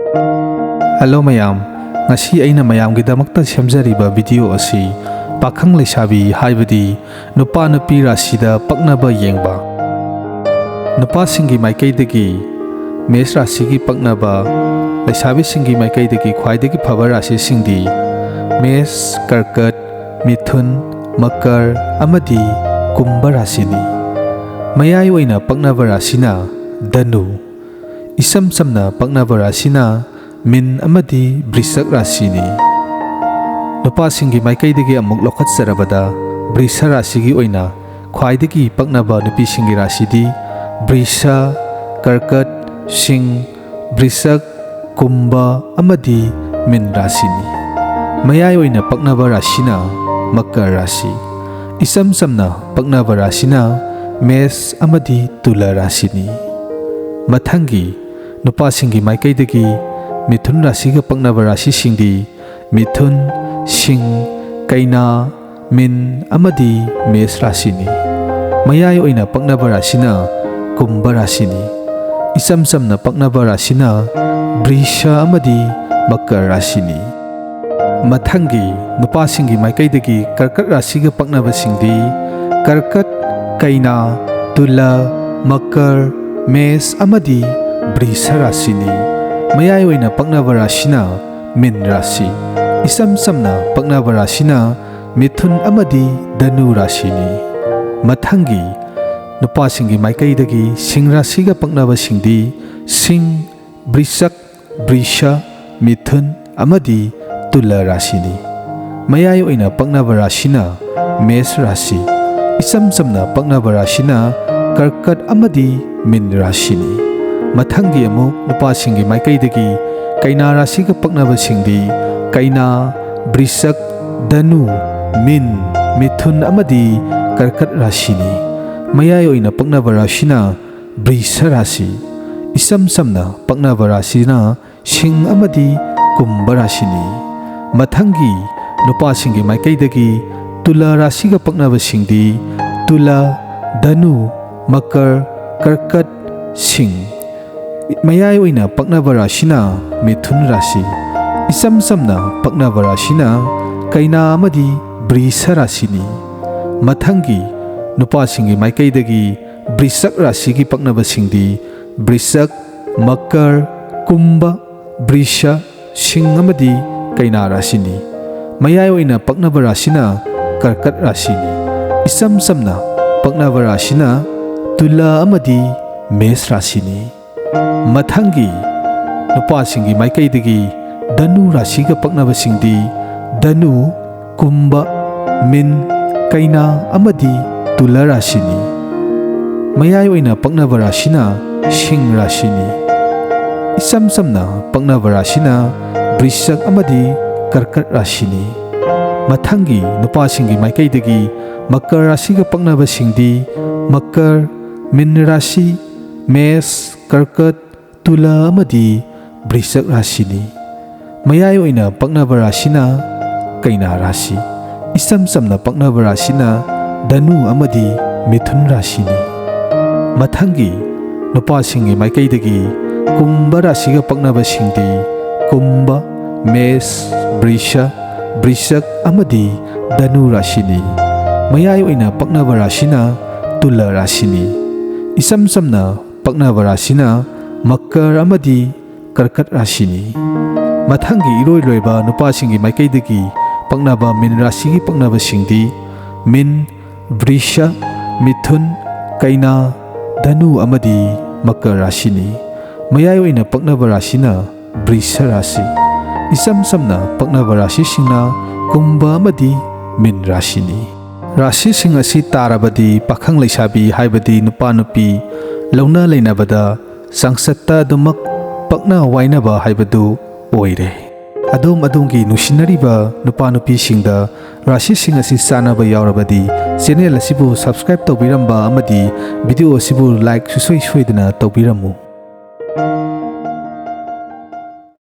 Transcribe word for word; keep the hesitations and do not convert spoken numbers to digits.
Hello ꯃꯌꯥꯝ, ꯉꯁꯤ ꯑꯩꯅ ꯃꯌꯥꯝꯒꯤꯗꯃꯛꯇ ꯁꯦꯝꯖꯔꯤꯕ video ꯑꯁꯤ ꯄꯥꯈꯪ ꯂꯩꯁꯥꯕꯤ ꯍꯥꯏꯕꯗꯤ ꯅꯨꯄꯥ ꯅꯨꯄꯤ ꯔꯥꯁꯤꯗ ꯄꯛꯅꯕ ꯌꯦꯡꯕ꯫ ꯅꯨꯄꯥꯁꯤꯡꯒꯤ ꯃꯥꯏꯀꯩꯗꯒꯤ ꯃꯦꯁ ꯔꯥꯁꯤꯒꯤ ꯄꯛꯅꯕ, ꯂꯩꯁꯥꯕꯤꯁꯤꯡꯒꯤ ꯃꯥꯏꯀꯩꯗꯒꯤ ꯈ꯭ꯋꯥꯏꯗꯒꯤ ꯐꯕ ꯔꯥꯁꯤꯁꯤꯡꯗꯤ ꯃꯦꯁ, ꯀꯔꯀꯠ, ꯃꯤꯊꯨꯟ, ꯃꯀꯔ ꯑꯃꯗꯤ ꯀꯨꯝꯚ ꯔꯥꯁꯤꯅꯤ꯫ ꯃꯌꯥꯏ ꯑꯣꯏꯅ ꯄꯛꯅꯕ ꯔꯥꯁꯤꯅ ꯙꯅꯨ, ꯏꯁꯝ ꯁꯝꯅ ꯄꯛꯅꯕ ꯔꯥꯁꯤꯅ ꯃꯤꯟ ꯑꯃꯗꯤ ꯕ꯭ꯔꯤꯁꯛ ꯔꯥꯁꯤꯅꯤ꯫ ꯅꯨꯄꯥꯁꯤꯡꯒꯤ ꯃꯥꯏꯀꯩꯗꯒꯤ ꯑꯃꯨꯛ ꯂꯧꯈꯠꯆꯔꯕꯗ, ꯕ꯭ꯔꯤꯁ ꯔꯥꯁꯤꯒꯤ ꯑꯣꯏꯅ ꯈ꯭ꯋꯥꯏꯗꯒꯤ ꯄꯛꯅꯕ ꯅꯨꯄꯤꯁꯤꯡꯒꯤ ꯔꯥꯁꯤꯗꯤ ꯕ꯭ꯔꯤꯁ, ꯀꯔꯀꯠ, ꯁꯤꯡ, ꯕ꯭ꯔꯤꯁꯛ, ꯀꯨꯝꯚ ꯑꯃꯗꯤ ꯃꯤꯟ ꯔꯥꯁꯤꯅꯤ꯫ ꯃꯌꯥꯏ ꯑꯣꯏꯅ ꯄꯛꯅꯕ ꯔꯥꯁꯤꯅ ꯃꯀꯔ ꯔꯥꯁꯤ, ꯏꯆꯝ ꯆꯝꯅ ꯄꯛꯅꯕ ꯔꯥꯁꯤꯅ ꯃꯦꯁ ꯑꯃꯗꯤ ꯇꯨꯂꯥ ꯔꯥꯁꯤꯅꯤ꯫ ꯃꯊꯪꯒꯤ ꯅꯨꯄꯥꯁꯤꯡꯒꯤ ꯃꯥꯏꯀꯩꯗꯒꯤ ꯃꯤꯊꯨꯟ ꯔꯥꯁꯤꯒ ꯄꯛꯅꯕ ꯔꯥꯁꯤꯁꯤꯡꯗꯤ ꯃꯤꯊꯨꯟ, ꯁꯤꯡ, ꯀꯩꯅꯥ, ꯃꯤꯟ ꯑꯃꯗꯤ ꯃꯦꯁ ꯔꯥꯁꯤꯅꯤ꯫ ꯃꯌꯥꯏ ꯑꯣꯏꯅ ꯄꯛꯅꯕ ꯔꯥꯁꯤꯅ ꯀꯨꯝꯚ ꯔꯥꯁꯤꯅꯤ꯫ ꯏꯆꯝ ꯆꯝꯅ ꯄꯛꯅꯕ ꯔꯥꯁꯤꯅ ꯕ꯭ꯔꯤꯁ ꯑꯃꯗꯤ ꯃꯀꯔ ꯔꯥꯁꯤꯅꯤ꯫ ꯃꯊꯪꯒꯤ ꯅꯨꯄꯥꯁꯤꯡꯒꯤ ꯃꯥꯏꯀꯩꯗꯒꯤ ꯀꯔꯀꯠ ꯔꯥꯁꯤꯒ ꯄꯛꯅꯕꯁꯤꯡꯗꯤ ꯀꯔꯀꯠ, ꯀꯩꯅꯥ, ꯇꯨꯂꯥ, ꯃꯀꯔ, ꯃꯦꯁ ꯑꯃꯗꯤ ꯕ꯭ꯔꯤꯁ ꯔꯥꯁꯤꯅꯤ꯫ ꯃꯌꯥꯏ ꯑꯣꯏꯅ ꯄꯛꯅꯕ ꯔꯥꯁꯤꯅ ꯃꯤꯟ ꯔꯥꯁꯤ, ꯏꯆꯝ ꯆꯝꯅ ꯄꯛꯅꯕ ꯔꯥꯁꯤꯅ ꯃꯤꯊꯨꯟ ꯑꯃꯗꯤ ꯙꯅꯨ ꯔꯥꯁꯤꯅꯤ꯫ ꯃꯊꯪꯒꯤ ꯅꯨꯄꯥꯁꯤꯡꯒꯤ ꯃꯥꯏꯀꯩꯗꯒꯤ ꯁꯤꯡ ꯔꯥꯁꯤꯒ ꯄꯛꯅꯕꯁꯤꯡꯗꯤ ꯁꯤꯡ, ꯕ꯭ꯔꯤꯁꯛ, ꯕ꯭ꯔꯤꯁ, ꯃꯤꯊꯨꯟ ꯑꯃꯗꯤ ꯇꯨꯂꯥ ꯔꯥꯁꯤꯅꯤ꯫ ꯃꯌꯥꯏ ꯑꯣꯏꯅ ꯄꯛꯅꯕ ꯔꯥꯁꯤꯅ ꯃꯦꯁ ꯔꯥꯁꯤ, ꯏꯆꯝ ꯆꯝꯅ ꯄꯛꯅꯕ ꯔꯥꯁꯤꯅ ꯀꯔꯀꯠ ꯑꯃꯗꯤ ꯃꯤꯟ ꯔꯥꯁꯤꯅꯤ꯫ ꯃꯊꯪꯒꯤ ꯑꯃꯨꯛ ꯅꯨꯄꯥꯁꯤꯡꯒꯤ ꯃꯥꯏꯀꯩꯗꯒꯤ ꯀꯩꯅꯥ ꯔꯥꯁꯤꯒ ꯄꯛꯅꯕꯁꯤꯡꯗꯤ ꯀꯩꯅꯥ, ꯕ꯭ꯔꯤꯁꯛ, ꯙꯅꯨ, ꯃꯤꯟ, ꯃꯤꯊꯨꯟ ꯑꯃꯗꯤ ꯀꯔꯀꯠ ꯔꯥꯁꯤꯅꯤ꯫ ꯃꯌꯥꯏ ꯑꯣꯏꯅ ꯄꯛꯅꯕ ꯔꯥꯁꯤꯅ ꯕ꯭ꯔꯤꯁ ꯔꯥꯁꯤ, ꯏꯆꯝ ꯆꯝꯅ ꯄꯛꯅꯕ ꯔꯥꯁꯤꯅ ꯁꯤꯡ ꯑꯃꯗꯤ ꯀꯨꯝꯚ ꯔꯥꯁꯤꯅꯤ꯫ ꯃꯊꯪꯒꯤ ꯅꯨꯄꯥꯁꯤꯡꯒꯤ ꯃꯥꯏꯀꯩꯗꯒꯤ ꯇꯨꯂꯥ ꯔꯥꯁꯤꯒ ꯄꯛꯅꯕꯁꯤꯡꯗꯤ ꯇꯨꯂꯥ, ꯙꯅꯨ, ꯃꯀꯔ, ꯀꯔꯀꯠ, ꯁꯤꯡ꯫ ꯃꯌꯥꯏ ꯑꯣꯏꯅ ꯄꯛꯅꯕ ꯔꯥꯁꯤꯅ ꯃꯤꯊꯨꯟ ꯔꯥꯁꯤ꯫ ꯏꯆꯝ ꯆꯝꯅ ꯄꯛꯅꯕ ꯔꯥꯁꯤꯅ ꯀꯩꯅꯥ ꯑꯃꯗꯤ ꯕ꯭ꯔꯤꯁ ꯔꯥꯁꯤꯅꯤ꯫ ꯃꯊꯪꯒꯤ ꯅꯨꯄꯥꯁꯤꯡꯒꯤ ꯃꯥꯏꯀꯩꯗꯒꯤ ꯕ꯭ꯔꯤꯁꯛ ꯔꯥꯁꯤꯒꯤ ꯄꯛꯅꯕꯁꯤꯡꯗꯤ ꯕ꯭ꯔꯤꯁꯛ, ꯃꯀꯔ, ꯀꯨꯝꯚ, ꯕ꯭ꯔꯤꯁ, ꯁꯤꯡ ꯑꯃꯗꯤ ꯀꯩꯅꯥ ꯔꯥꯁꯤꯅꯤ꯫ ꯃꯌꯥꯏ ꯑꯣꯏꯅ ꯄꯛꯅꯕ ꯔꯥꯁꯤꯅ ꯀꯔꯀꯠ ꯔꯥꯁꯤꯅꯤ꯫ ꯏꯆꯝ ꯆꯝꯅ ꯄꯛꯅꯕ ꯔꯥꯁꯤꯅ ꯇꯨꯂꯥ ꯑꯃꯗꯤ ꯃꯦꯁ ꯔꯥꯁꯤꯅꯤ꯫ ꯃꯊꯪꯒꯤ ꯅꯨꯄꯥꯁꯤꯡꯒꯤ ꯃꯥꯏꯀꯩꯗꯒꯤ ꯙꯅꯨ ꯔꯥꯁꯤꯒ ꯄꯛꯅꯕꯁꯤꯡꯗꯤ ꯙꯅꯨ, ꯀꯨꯝꯚ, ꯃꯤꯟ, ꯀꯩꯅꯥ ꯑꯃꯗꯤ ꯇꯨꯂꯥ ꯔꯥꯁꯤꯅꯤ꯫ ꯃꯌꯥꯏ ꯑꯣꯏꯅ ꯄꯛꯅꯕ ꯔꯥꯁꯤꯅ ꯁꯤꯡ ꯔꯥꯁꯤꯅꯤ꯫ ꯏꯆꯝ ꯆꯝꯅ ꯄꯛꯅꯕ ꯔꯥꯁꯤꯅ ꯕ꯭ꯔꯤꯁꯛ ꯑꯃꯗꯤ ꯀꯔꯀꯠ ꯔꯥꯁꯤꯅꯤ꯫ ꯃꯊꯪꯒꯤ ꯅꯨꯄꯥꯁꯤꯡꯒꯤ ꯃꯥꯏꯀꯩꯗꯒꯤ ꯃꯀꯔ ꯔꯥꯁꯤꯒ ꯄꯛꯅꯕꯁꯤꯡꯗꯤ ꯃꯀꯔ, ꯃꯤꯟ ꯔꯥꯁꯤ, ꯃꯦꯁ, ꯀꯔꯀꯠ, ꯇꯨꯂꯥ ꯑꯃꯗꯤ ꯕ꯭ꯔꯤꯁꯛ ꯔꯥꯁꯤꯅꯤ꯫ ꯃꯌꯥꯏ ꯑꯣꯏꯅ ꯄꯛꯅꯕ ꯔꯥꯁꯤꯅ ꯀꯩꯅꯥ ꯔꯥꯁꯤ꯫ ꯏꯆꯝ ꯆꯝꯅ ꯄꯛꯅꯕ ꯔꯥꯁꯤꯅ ꯙꯅꯨ ꯑꯃꯗꯤ ꯃꯤꯊꯨꯟ ꯔꯥꯁꯤꯅꯤ꯫ ꯃꯊꯪꯒꯤ ꯅꯨꯄꯥꯁꯤꯡꯒꯤ ꯃꯥꯏꯀꯩꯗꯒꯤ ꯀꯨꯝꯚ ꯔꯥꯁꯤꯒ ꯄꯛꯅꯕꯁꯤꯡꯗꯤ ꯀꯨꯝꯚ, ꯃꯦꯁ, ꯕ꯭ꯔꯤꯁ, ꯕ꯭ꯔꯤꯁꯛ ꯑꯃꯗꯤ ꯙꯅꯨ ꯔꯥꯁꯤꯅꯤ꯫ ꯃꯌꯥꯏ ꯑꯣꯏꯅ ꯄꯛꯅꯕ ꯔꯥꯁꯤꯅ ꯇꯨꯂꯥ ꯔꯥꯁꯤꯅꯤ꯫ ꯏꯆꯝ ꯆꯝꯅ ꯄꯛꯅꯕ ꯔꯥꯁꯤꯅ ꯃꯀꯔ ꯑꯃꯗꯤ ꯀꯔꯀꯠ ꯔꯥꯁꯤꯅꯤ꯫ ꯃꯊꯪꯒꯤ ꯏꯔꯣꯏ ꯂꯣꯏꯕ ꯅꯨꯄꯥꯁꯤꯡꯒꯤ ꯃꯥꯏꯀꯩꯗꯒꯤ ꯄꯛꯅꯕ ꯃꯤꯟ ꯔꯥꯁꯤꯒꯤ ꯄꯛꯅꯕꯁꯤꯡꯗꯤ ꯃꯤꯟ, ꯕ꯭ꯔꯤꯁ, ꯃꯤꯊꯨꯟ, ꯀꯩꯅꯥ, ꯙꯅꯨ ꯑꯃꯗꯤ ꯃꯀꯔ ꯔꯥꯁꯤꯅꯤ꯫ ꯃꯌꯥꯏ ꯑꯣꯏꯅ ꯄꯛꯅꯕ ꯔꯥꯁꯤꯅ ꯕ꯭ꯔꯤꯁ ꯔꯥꯁꯤ꯫ ꯏꯆꯝ ꯆꯝꯅ ꯄꯛꯅꯕ ꯔꯥꯁꯤꯁꯤꯡꯅ ꯀꯨꯝꯚ ꯑꯃꯗꯤ ꯃꯤꯟ ꯔꯥꯁꯤꯅꯤ꯫ ꯔꯥꯁꯤꯁꯤꯡ ꯑꯁꯤ ꯇꯥꯔꯕꯗꯤ ꯄꯥꯈꯪ ꯂꯩꯁꯥꯕꯤ ꯍꯥꯏꯕꯗꯤ ꯅꯨꯄꯥ ꯅꯨꯄꯤ ꯂꯧꯅ ꯂꯩꯅꯕꯗ ꯆꯥꯡꯆꯠꯇ ꯑꯗꯨꯃꯛ ꯄꯛꯅ ꯋꯥꯏꯅꯕ ꯍꯥꯏꯕꯗꯨ ꯑꯣꯏꯔꯦ꯫ ꯑꯗꯣꯝ ꯑꯗꯣꯝꯒꯤ ꯅꯨꯡꯁꯤꯅꯔꯤꯕ ꯅꯨꯄꯥ ꯅꯨꯄꯤꯁꯤꯡꯗ ꯔꯥꯁꯤꯁꯤꯡ ꯑꯁꯤ ꯆꯥꯟꯅꯕ ꯌꯥꯎꯔꯕꯗꯤ ꯆꯦꯅꯦꯜ ꯑꯁꯤꯕꯨ ꯁꯕꯁꯀ꯭ꯔꯥꯏꯕ ꯇꯧꯕꯤꯔꯝꯕ ꯑꯃꯗꯤ ꯚꯤꯗꯤꯑꯣ ꯑꯁꯤꯕꯨ ꯂꯥꯏꯛ ꯁꯨꯡꯁꯣꯏ ꯁꯣꯏꯗꯅ ꯇꯧꯕꯤꯔꯝꯃꯨ꯫